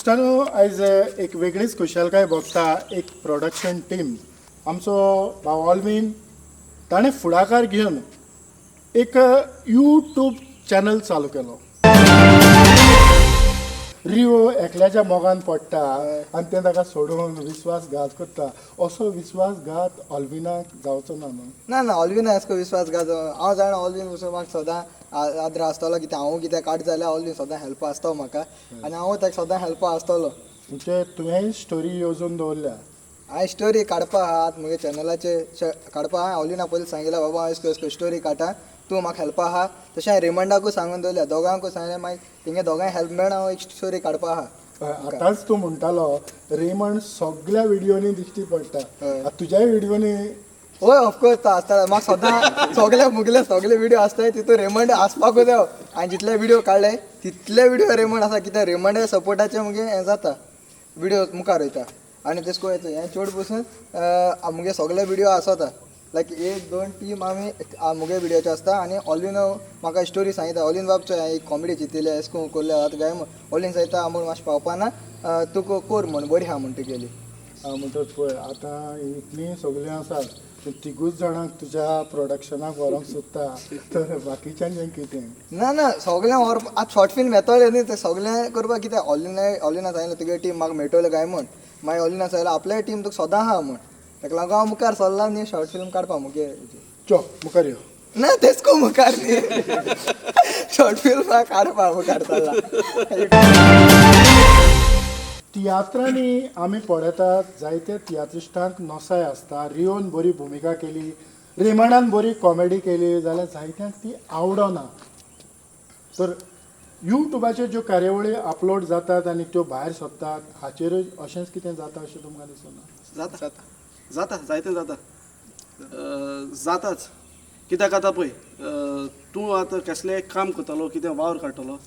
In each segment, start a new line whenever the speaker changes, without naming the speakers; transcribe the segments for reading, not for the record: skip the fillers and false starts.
इश्टानो, आयज एक वेगळीच खुशालकाय भोगता. एक प्रोडक्शन टीम, आमचो भाव ऑलवीन, ताणें फुडाकार घेवन एक यूट्यूब चॅनल चालू केलो. रिओ एकल्याच्या मोगान पडटा आनी तें ताका सोडून विस्वासघात करता. असो विस्वासघात ऑलविनाक जावचो ना न्हू?
ना ना, ऑलवीन आसको विश्वासघात. हांव जाणा, ऑलवीन वचून म्हाका सदां आदरा आसतलो. कितें हांव कितें काड जाल्यार ऑलवीन सदां हेल्पा आसतो म्हाका आनी हांव ताका सदां हेल्पा आसतलो.
म्हणजे तुवेंय स्टोरी येवजून दवरल्या?
हांवें स्टोरी काडपा आहा आतां मुगे चॅनलाचेर काडपा आहा. ऑलविना पयलीं सांगिल्लें, बाबा हांव अशें करून स्टोरी काडटा, तूं म्हाका हेल्पा आहा. तशें हांवें रेमंडाकूय सांगून दवरल्या, दोगांकूय सांगलें. मागीर तेंगे दोगांय हेल्प मेळून हांव एक स्टोरी काडपा आहा.
आतांच तूं म्हणटालो, रेमंड सगळ्या व्हिडियोनी दिश्टी पडटा. आतां तुज्याय व्हिडियोनी?
हय, ऑफकोर्स तो आसता. म्हाका सदां सगळे मुगले सगळे व्हिडिओ आसताय, तितून रेमंड आसपाकूच जायो. हांवें जितले व्हिडिओ काडले तितले व्हिडिओ रेमंड आसा. कित्याक रेमंड सपोर्टाचे मुगे हें जाता, व्हिडिओ मुखार वयता. आनी तेश कोरून हें चड पसून मुगे सगळे व्हिडिओ आसता, लायक एक दोन टीम आमी मुगे व्हिडियोचे आसता. आनी ऑलिन म्हाका स्टोरी सांगता, ऑलिन बाब चोय हांवें एक कॉमेडी चिंतिल्ली, अशें करून कोरले आतां काय म्हूण. ऑलिन सांगता, आमकां मातशें पावपा ना, तुका कोर म्हूण, बरी आहा म्हूण तुगेली.
म्हणटच पळय, आतां इतलीं सगळीं आसात, तूं तिगूच जाणांक तुज्या प्रोडक्शनाक व्हरूंक सोदता, तर बाकीच्यांचें कितें?
ना ना, सगळें व्हर. आतां शॉर्ट फिल्म येतलें न्ही, तें सगळें करपाक कितें ऑलिना ऑलिना सांगलें, तुगे टीम म्हाका मेळटलें काय म्हूण. मागीर ऑलिना सांगलें, आपले टीम तुका सदां आहा म्हूण. ताका लागून हांव मुखार सरला न्ही शॉर्ट फिल्म काडपाक मुगे.
चो, मुखार यो.
ना, तेच को मुखार न्ही, शॉर्ट फिल्म काडपाक मुखार सरला.
तियात्रांनी आमी पळयतात, जायते तियात्रिस्टांक नसाय आसता. रियोन बरी भुमिका केली, रेमंडान बरी कॉमेडी केली जाल्यार जायत्यांक ती आवडना. तर युट्यूबाचेर ज्यो कार्यावळी अपलोड जातात आनी त्यो भायर सरतात, हाचेरूय अशेंच कितें जाता अशें तुमकां दिसना?
जाता जाता, जायतें जाता. जाताच. कित्याक आतां पळय, तूं आतां कसलें काम करतलो, कितें वावर काडटलो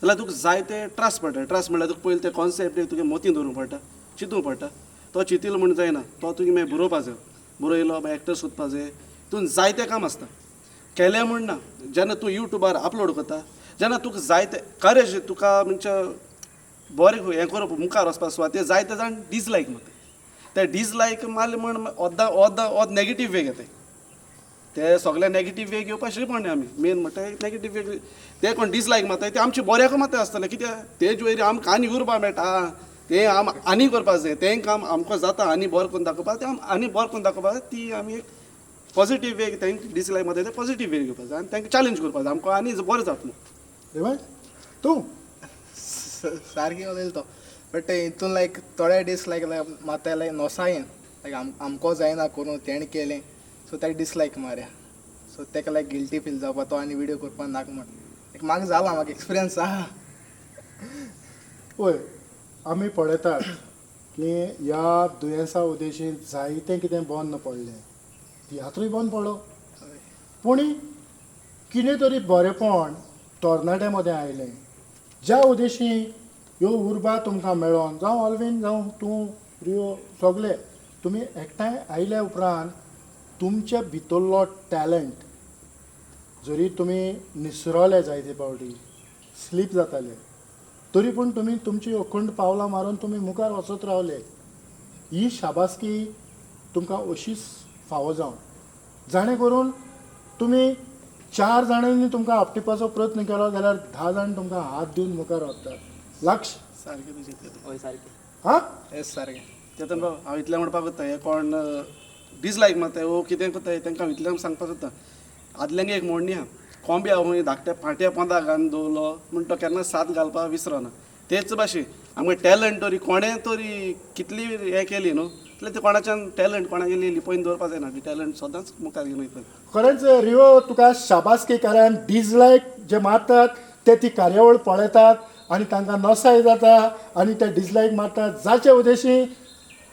जाल्यार तुका जायते ट्रास पडटा. ट्रास म्हणल्यार तुका पयलीं तें कॉन्सेप्ट तुगे मोतीन दवरूंक पडटा, चिंतूंक पडटा. तो चिंतिलो म्हूण जायना, तो तुगे मागीर बरोवपा जाय, बरयलो मागीर एक्टर सोदपा जाय. तितून जायतें काम आसता. केलें म्हूण ना. जेन्ना तूं युट्यूबार अपलोड करता जेन्ना तुका जायते करेज, तुका म्हणजे बरें हें करप, मुखार वचपा सुवातेर जायते जाण डिसलायक मारता. ते डिसलायक मारले म्हण ओद्दां ओद्दां ओद नेगेटीव वे घेताय. ते सगळे नेगेटीव वे घेवपा शिरी पडना. आमी मेन म्हणटा नेगेटीव वे, ते कोण डिसलायक मारता ते आमचे बऱ्याक मारता आसतले. कित्याक तेज वयर आमकां आनी उरपा मेळटा, तें आम आनी करपा जाय, तें काम आमकां जाता आनी बरें करून दाखोवपाक, तें आम आनी बरें करून दाखोवपाक जाय. ती आमी एक पॉझिटीव वे, तांकां डिसलायक मारता ते पॉझिटीव वे घेवपा जाय आनी तांकां चॅलेंज करपा जाय, आमकां आनी बरें जातलें.
रेमंड, तूं?
सारकें उलयलो तो, बट हितून लायक थोडे डिसलायक मारता, लायक नोसायेन, लायक आमको जायना करूं, तेणें केलें, सो ताका डिसलायक मारया. सो ताका लायक गिल्टी फील जावपा, तो आनी विडियो करपा नाका म्हण. लायक म्हाका जालां, म्हाका एक्सपिरियन्स आहा.
पळय, आमी पळयतात की ह्या दुयेंसा उद्देशीन जायतें कितें बंद पडलें, तियात्रूय बंद पडलो. पूण कितें तरी बरेंपण तरणाट्यां मदें आयलें, ज्या उद्देशी ह्यो उर्बा तुमकां मेळोन, जावं ऑलवीन, जावं तूं रियो, सगले तुमी एकठांय आयल्या उपरांत तुमच्या भितरलो टॅलंट जरी तुमी निसरले, जायते फावटी स्लीप जाताले, तरी पूण तुमी तुमची अखंड पावलां मारून तुमी मुखार वचत रावले. ही शाबासकी तुमकां अशीच फावो जावं, जाणें करून तुमी चार जाणांनी तुमकां आपटिपाचो प्रयत्न केलो जाल्यार 10 जाण तुमकां हात दिवन मुखार वतात. लक्ष.
सारकें तुजें.
हय, सारकें.
हां.
येस, सारकें.
चेतन बाब, हांव इतलें म्हणपाक सोदता, हे कोण डिसलायक मारताय वो कितें करताय तांकां हांव इतलें सांगपाक सोदता, आदल्यांक एक म्हणणी आहा, कोंब्या खंय धाकट्या फांट्या पोंदा घालून दवरलो म्हूण तो केन्ना साद घालपाक विसरना. तेच भाशेन आमकां टॅलंट तरी कोणें तरी कितली हें केली न्हू जाल्यार ते कोणाच्यान टॅलंट कोणागेली लिपोवन दवरपा जायना. ती टॅलंट सदांच मुखार घेवन वयता.
खरेंच रिओ, तुका शाबासकी, कारण डिसलायक जे मारतात ते ती कार्यावळ पळयतात आनी तांकां नसाय जाता आनी ते डिसलायक मारतात, जाचे उद्देशी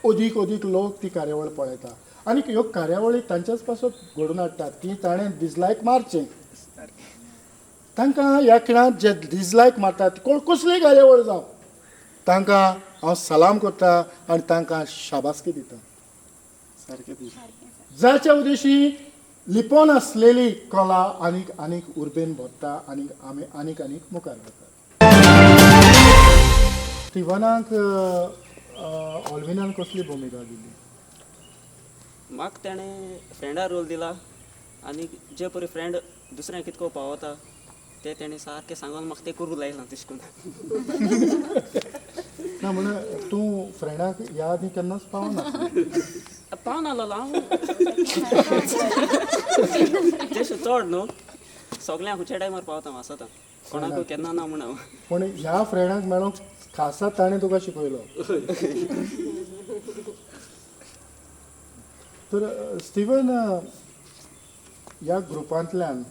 अदीक अदीक लोक ती कार्यावळ पळयता आनी ह्यो कार्यावळी तांच्याच पासत घडोवन हाडटात ती ताणें डिसलायक मारचें. तांकां ह्या खिणांत जे डिसलायक मारतात, कोण कसलीय कार्यावळ जावं, तांकां हांव सलाम करता आनी तांकां शाबासकी दिता.
सारकें तुजें.
जाच्या उद्देशी लिपोन आसलेली कला आनीक आनीक उर्बेन भरता आनी आमी आनीक आनीक मुखार वतात. स्टिवनाक ऑल्विनान कसली भुमिका दिली?
म्हाका तेणें फ्रेंडा रोल दिला आनी जे परी फ्रेंड दुसऱ्यांक कितको पावता ते तेणें सारकें सांगून म्हाका तें करूंक लायलां तशें करून.
ना म्हणून तूं फ्रेंडाक ह्या आदी केन्नाच पावना?
पावनालो हांव तेशें चड न्हू, सगळ्यांक खंयच्या टायमार पावता हांव आसता, कोणाकूय केन्ना ना म्हण हांव.
पूण ह्या फ्रेंडाक मेळोंक खासा ताणें तुका शिकयलो. तर स्टिवन, ह्या ग्रुपांतल्यान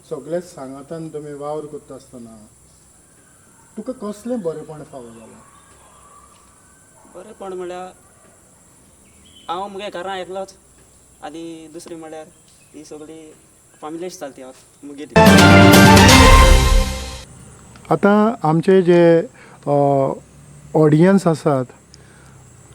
सगळे सांगातान तुमी वावर करता आसतना तुका कसलें बरेंपण फावो जालां?
बरेंपण म्हळ्यार हांव मुगे घरां एकलोच आनी दुसरें म्हळ्यार ही सगळी फामिलीच चलती हांव मुगेली.
आतां आमचे जे ऑडियन्स आसात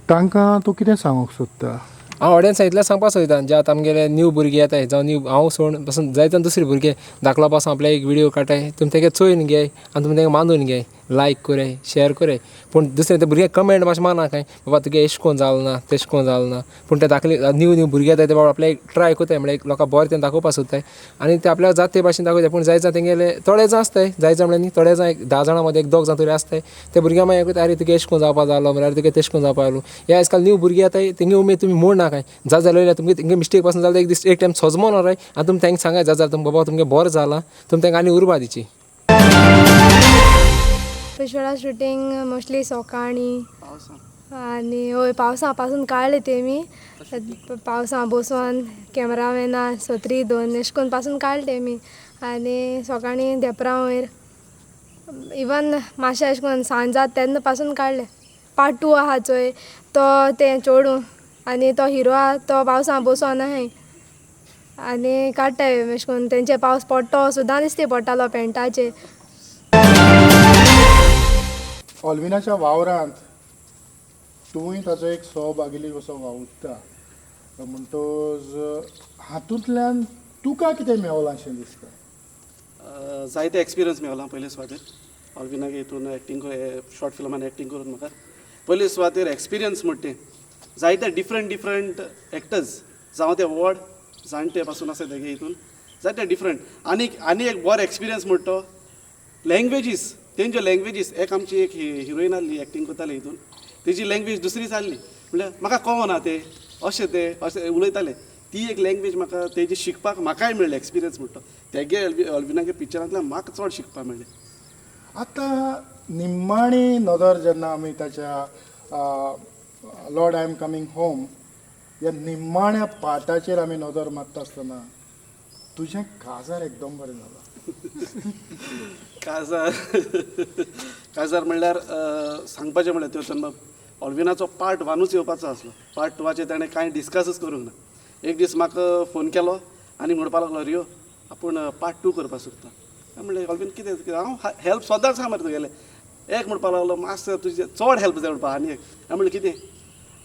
तांकां तूं कितें सांगूंक सोदता?
हांव ऑडियन्साक इतलें सांगपाक सोदता, जे आतां आमगेले न्यू भुरगे येताय जावं न्यू हांव सोड पासून जायते जाण दुसरे भुरगे धाकलो पासून आपल्या एक व्हिडियो काडटाय, तुमी तेगे चोयन घेय आनी तुमी तेंका मानून घेय, लायक कोराय, शेअर कोराय. पूण दुसरे ते भुरगे कमेंट मातशें मारनाकाय बाबा तुगे एशें कोन्न जालें ना तेशें कोन्न जालें ना. पूण ते धाकले न्यू न्यू भुरगे येताय ते बाबा आपल्याक ट्राय कोत्ताय म्हळ्यार लोकांक बरें तें दाखोवपाक सोदताय आनी ते आपल्याक जाता ते भाशेन दाखोयताय. पूण जाय जाण तेंगेले थोडे जाण आसताय, जाय जाण म्हळ्यार न्ही, थोडे जाण एक 10 जाणां मदीं एक दोग जाण तरी आसताय ते भुरग्यां मागीर कोत्ताय, आरे तुगे एशें कोन्न जावपा जालो म्हळ्यार तुगे तेशें कोन्न जावपा जालो. हे आयज काल न्यू भुरगे येताय तेंगे उमेद तुमी मोड नाकाय. जाता जाल्यार तुमगे तेंगे मिस्टेक पासून जाल्यार एक दीस एक टायम सोजमोन राय आनी तुमी तेंका सांगाय, जाता जाल्यार तुमी बाबा तुमगे बरें जालां, तुमी तेंका आनी उर्बा दिची.
पिशोळा शुटींग मोस्टली सोकाणी आनी हय पावसा पासून काडले तेमी, पावसा बसोन कॅमेरामॅना सत्री दोन अशें करून पासून काडले तेमी. आनी सोकाणी देपरां वयर इवन मातशें अशें करून सांज जाता तेन्ना पासून काडले. पार्ट 2 आहा चोय तो तें चेडूं आनी तो हिरो आहा तो पावसा बसोन आहाय आनी काडटाय अशें करून तेंचे पावस पडटो सुद्दां दिसता पडटालो पेंटाचेर.
ऑल्विनाच्या वावरांत तूंय ताचो एक सहभागी कसो वावुरता, म्हणटच हातूंतल्यान तुका कितें मेवलां अशें दिसता?
जायते एक्सपिरियन्स मेवला पयले सुवातेर ऑल्विनाक हितून एक्टींग शॉर्ट फिल्मान एक्टींग करून म्हाका पयले सुवातेर एक्सपिरियन्स म्हणटा जायते डिफरंट डिफरंट एक्टर्स जावं ते व्हड जाणटे पासून आसा तेगे हितून जायते डिफरंट. आनी आनी एक बरो एक्सपिरियन्स म्हणटा तो लँग्वेजीस, तेंच्यो लँग्वेजीस. एक आमची एक हिरोइन आहली एक्टींग करताली हितून, तेजी लँग्वेज दुसरीच आहली, म्हणल्यार म्हाका कळना ते अशें ते अशें उलयताले, ती एक लँग्वेज म्हाका तेजी शिकपाक म्हाकाय मेळ्ळें एक्सपिरियन्स म्हणटा तेगे ऑल्विनागे पिक्चरांतल्यान म्हाका चड शिकपाक मेळ्ळें.
आतां निमाणी नदर जेन्ना आमी ताच्या Lord I am coming home ह्या निमाण्या पार्टाचेर आमी नदर मारता आसतना तुजें काजार एकदम बरें जालां.
काजार काजार म्हणल्यार सांगपाचें म्हणल्यार त्यो तेन्ना ऑल्विनाचो पार्ट 1ूच येवपाचो आसलो, पार्ट 2 ताणें कांय डिस्कसूच करूंक ना. एक दीस म्हाका फोन केलो आनी म्हणपाक लागलो, रियो आपूण पार्ट 2 करपाक सोदता. म्हणलें ऑल्विन कितें, हांव हेल्प सदांच आसा मरे तुगेलें. एक म्हणपाक लागलो मातसो तुजें चड हेल्प जाय म्हणपाक. आनी एक हांवें म्हणलें कितें,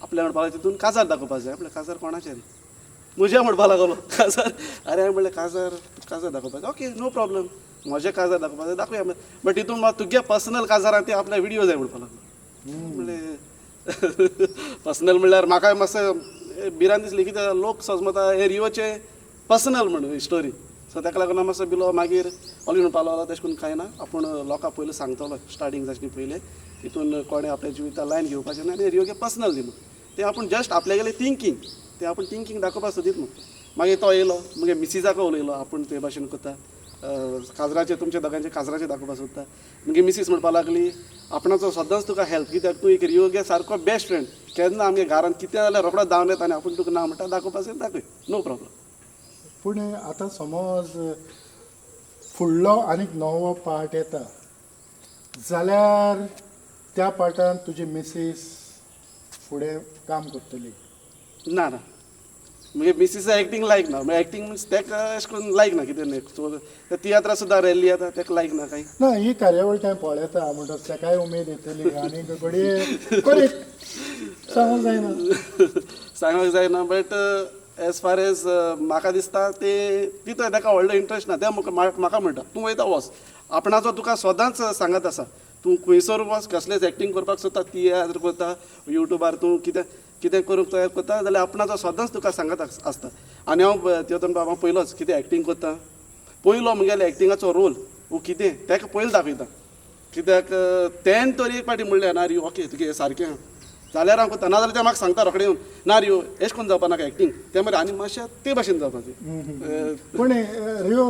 आपल्या म्हणपाक लागलो तितून काजार दाखोवपाक जाय. म्हणलें काजार कोणाचें रे, म्हज्या म्हणपाक लागलो काजार. अरे हांवें म्हणलें काजार काजार दाखोवपाक जाय, ओके नो प्रॉब्लम, म्हजें काजार दाखोवपाक जाय दाखोवया, बट तितून म्हाका तुगे पर्सनल काजारान ते आपल्या विडियो जाय म्हणपाक लागलो. म्हणलें पर्सनल म्हणल्यार म्हाका मातसो भिरांत दिसली कित्याक लोक सजमता हे रियोचे पर्सनल म्हणून स्टोरी, सो ताका लागून हांव मातसो बिलो. मागीर ऑल्विन म्हणपाक लागलो तशें करून कांय ना, आपूण लोकांक पयलीं सांगतलो स्टार्टींग जावचे पयलीं तितून कोणें आपल्या जिविता लायन घेवपाचें ना आनी रियोगे पर्सनल दी म्हूण तें आपूण जस्ट आपल्यागेलें थिंकींग तें आपूण थिंकींग दाखोवपाक सोदीत म्हूण. मागीर तो येयलो मगे मिसिसाक उलयलो, आपूण ते भाशेन करता काजराचें तुमच्या दोगांचें काजराचें दाखोवपाक सोदता. मागीर मिसीस म्हणपाक लागली आपणाचो सदांच तुका हेल्प कित्याक तूं एक रियोगे सारको बेस्ट फ्रेंड, केन्ना आमगे घरांत कितें जाल्यार रोखडो धांवन येता आनी आपूण तुका ना म्हणटा दाखोवपाक जाय दाखय, नो प्रॉब्लम.
पूण आतां समज फुडलो आनीक नवो पार्ट येता जाल्यार त्या पार्टान तुजी मिसीस फुडें काम करतली?
ना ना, म्हणजे मिसीसा एक्टींग लायक ना, म्हणजे एक्टींग मिन्स ताका अशें करून लायक ना कितें न्ही, सो तियात्रा सुद्दां रॅली येता ताका लायक ना कांय
ना. ही कार्यावळ तें पळयता म्हणटच ताकाय उमेद येतली आनी घडये करीत सांगूंक जायना,
सांगूंक जायना. बट एज फार एज म्हाका दिसता ते तितून ताका व्हडलो इंट्रस्ट ना. ते म्हाका म्हणटा तूं वयता वच, आपणाचो तुका सदांच सांगत आसा, तूं खंयसर वच कसलेच एक्टींग करपाक सोदता, तियात्र करता, युट्यूबार तूं कितें कितें करूंक तयार करता जाल्यार आपणाचो सदांच तुका सांगत आसता. आनी हांव तेतून बाबा पयलोच कितें एक्टींग करता, पयलो मुगेलो एक्टिंगाचो रोल वो कितें ताका पयलो दाखयता, कित्याक तेन तर एक पाटी म्हणलें ना रियो ओके तुगे सारकें आहा जाल्यार हांव करता, नाजाल्यार तें म्हाका सांगता रोखडें येवन ना रियो एशें कोन्न जावपा नाका एक्टींग, तें मरे आनी मातशें ते भाशेन जावपाचें.
पूण रियो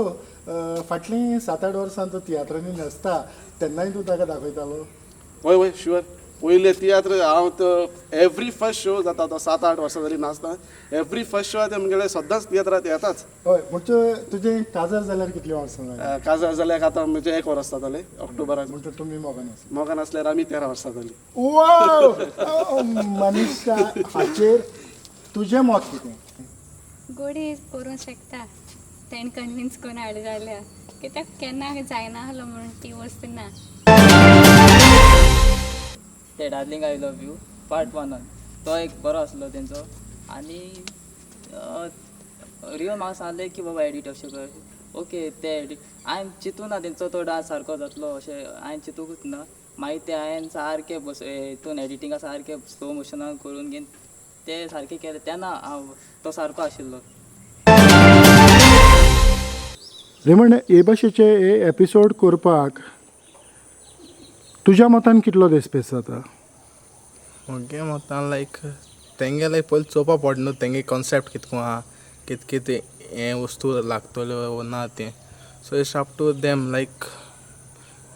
फाटलीं 7-8 वर्सां तूं तियात्रांनी नाचता तेन्नाय तूं ताका दाखयतालो?
हय हय शुअर, पयले तियात्र हांव तो एवरी फर्स्ट शो जाता तो 7-8 वर्सां जालीं नाचता, एवरी फर्स्ट शो ते मुगेले सदांच तियात्रांत येताच.
हय, म्हणजे तुजें काजार जाल्यार कितलीं वर्सां जालीं?
काजार जाल्यार आतां म्हणजे 1 वर्स जातालें ऑक्टोबराक.
म्हणजे तुमी मोगान आसले?
मोगान आसल्यार आमी 13 वर्सां जालीं.
वाव! मनीषा, हाचेर तुजें मत कितें?
गोडी करूंक शकता तेणें कन्विन्स करून हाडलें जाल्यार, कित्याक केन्ना जायना आसलो म्हणून ती वस्त ना.
ते darling I love you part 1 तो एक बरो आसलो तेंचो. आनी रियो म्हाका सांगलें की बाबा एडिट अशें कर, ओके ते एडिट हांवें चिंतूं ना तेंचो तो डांस सारको जातलो अशें हांवें चिंतूंकच ना. मागीर ते हांवें सारकें बस हितून एडिटिंगा सारकें स्लो मोशनान करून घेवन ते सारकें केलें तेन्ना हांव तो सारको आशिल्लो.
रेमंड, हे भाशेचे हे एपिसोड करपाक तुज्या मतान कितलो देस्पेस जाता?
मुगे मतान लायक तेंगे लायक पयलीं चोवपा पडटा न्हू तेंगे कॉन्सेप्ट कितको आहा, कित कितें हें वस्तू लागतल्यो वो ना तें. So it's up to them, like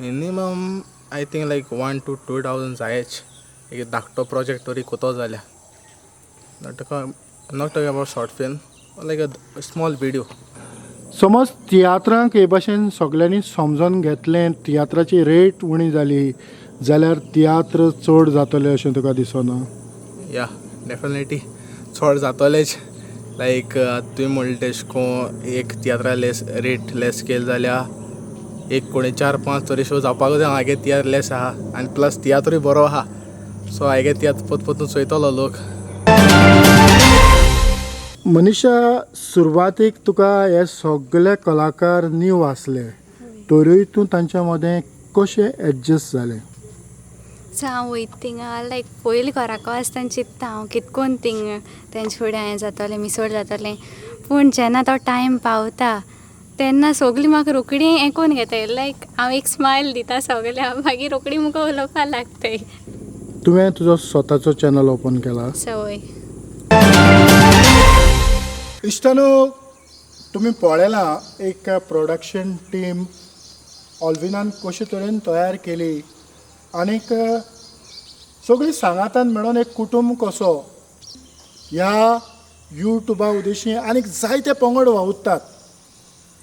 minimum I think like 1 to 2,000 जायच एक धाकटो प्रोजेक्ट तरी कोतो जाल्यार. Not talking about short film, like a small video.
समज तियात्रांक हे भाशेन सगल्यांनी समजून घेतलें, तियात्राची रेट उणी जाली जाल्यार तियात्र चड जातले अशें तुका दिसना?
या डेफिनेटली चड जातलेच. लायक तुवें म्हणलें तेशें कोन्न एक तियात्रा लेस रेट लेस केली जाल्यार एक कोणी 4-5 तरी शो जावपाक जाय. हागे तियात्र लेस आहा आनी प्लस तियात्रूय बरो आहा, सो हागे तियात्र पोत पोतून चोयतलो लोक.
मनीषा, सुरवातीक तुका हे सगळे कलाकार न्यू आसले तरूय तूं तांच्या मदें कशें एडजस्ट जालें?
सो हांव वयता थिंगा लायक पयलीं घराको आसतना चिंत्ता हांव कितकोन थिंग तेंचे फुडें हें जातलें मिसोड जातलें, पूण जेन्ना तो टायम पावता तेन्ना सगळीं म्हाका रोखडी हें कोन्न घेताय, लायक हांव एक स्मायल दिता सगळ्यांक, मागीर रोखडी मुखार उलोवपाक लागताय.
तुवें तुजो स्वताचो चॅनल ओपन केला?
सवय.
इश्टानो, तुमी पळयलां एक प्रोडक्शन टीम ऑल्विनान कशे तरेन तयार केली आनीक सगळीं सांगातान मेळोन एक कुटुंब कसो ह्या युट्यूबा उद्देशी आनीक जायते पंगड वावुरतात.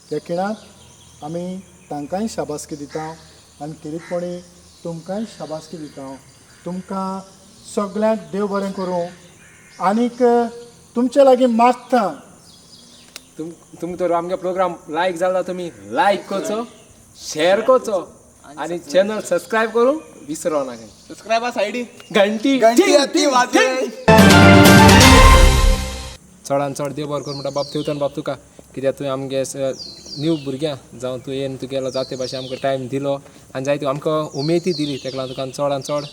त्या खिणाक आमी तांकांय शाबासकी दिता आनी खेरीतपणी तुमकांय शाबासकी दिता. तुमकां सगल्यांक देव बरें करूं आनीक तुमचे लागीं मागता.
तुमकां तर आमगे प्रोग्राम लायक जाला तुमी लायक करचो, शेअर करचो आनी चॅनल सबस्क्रायब करूं विसरो नाका.
सबस्क्रायब सायडी
घंटी
घंटी वाजय.
चडान चड देव बरो कर म्हणटा बाब तेवतन बाब तुका, कित्याक तुवें आमगे न्यू भुरग्यां जावं तूं येवन तुगेलो जाते भाशेन आमकां टायम दिलो आनी जायते आमकां उमेदी दिली, तेका लागून तुका चडान चड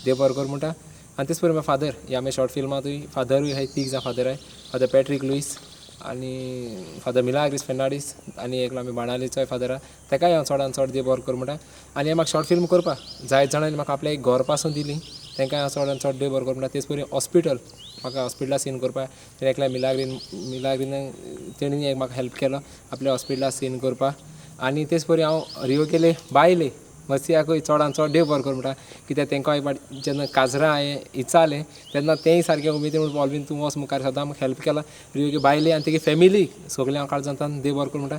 देव बरो कर म्हणटा. आनी तेच परी म्हगे फादर, हे आमगे शॉर्ट फिल्मां तुवें फादरूय आहाय, 3 जाण फादर आहाय, फादर पॅट्रीक लुईस आनी फादर मिलाग्रीस फेर्नांडीस आनी एकलो आमी बाणावलीचोय फादर आहा, तेकाय हांव चडान चड देव बरो कर म्हणटा. आनी हे म्हाका शॉर्ट फिल्म करपाक जायते जाणांनी म्हाका आपलें एक घर पासून दिली, तेंकां हांव चडान चड देव बरो कर म्हणटा. तेच परी हॉस्पिटल, म्हाका हॉस्पिटला सीन करपाक तेणें एकल्या मिलाग्रीन तेणी एक म्हाका हेल्प केलो आपल्या हॉस्पिटला सीन करपाक. आनी तेच परी हांव रियो केले बायले मसियाकूय चडान चड देव बरो कर म्हणटा, कित्याक तेंकां एक फावट जेन्ना काजरां हांवें इचारलें तेन्ना तेंय सारकें उमेदीन म्हणून ऑल्वीन तूं वच मुखार सदां आमकां हेल्प केला. रियोगे बायले आनी तेगे फॅमिली सगळें हांव काळजांतल्यान देव बरो कर म्हणटा.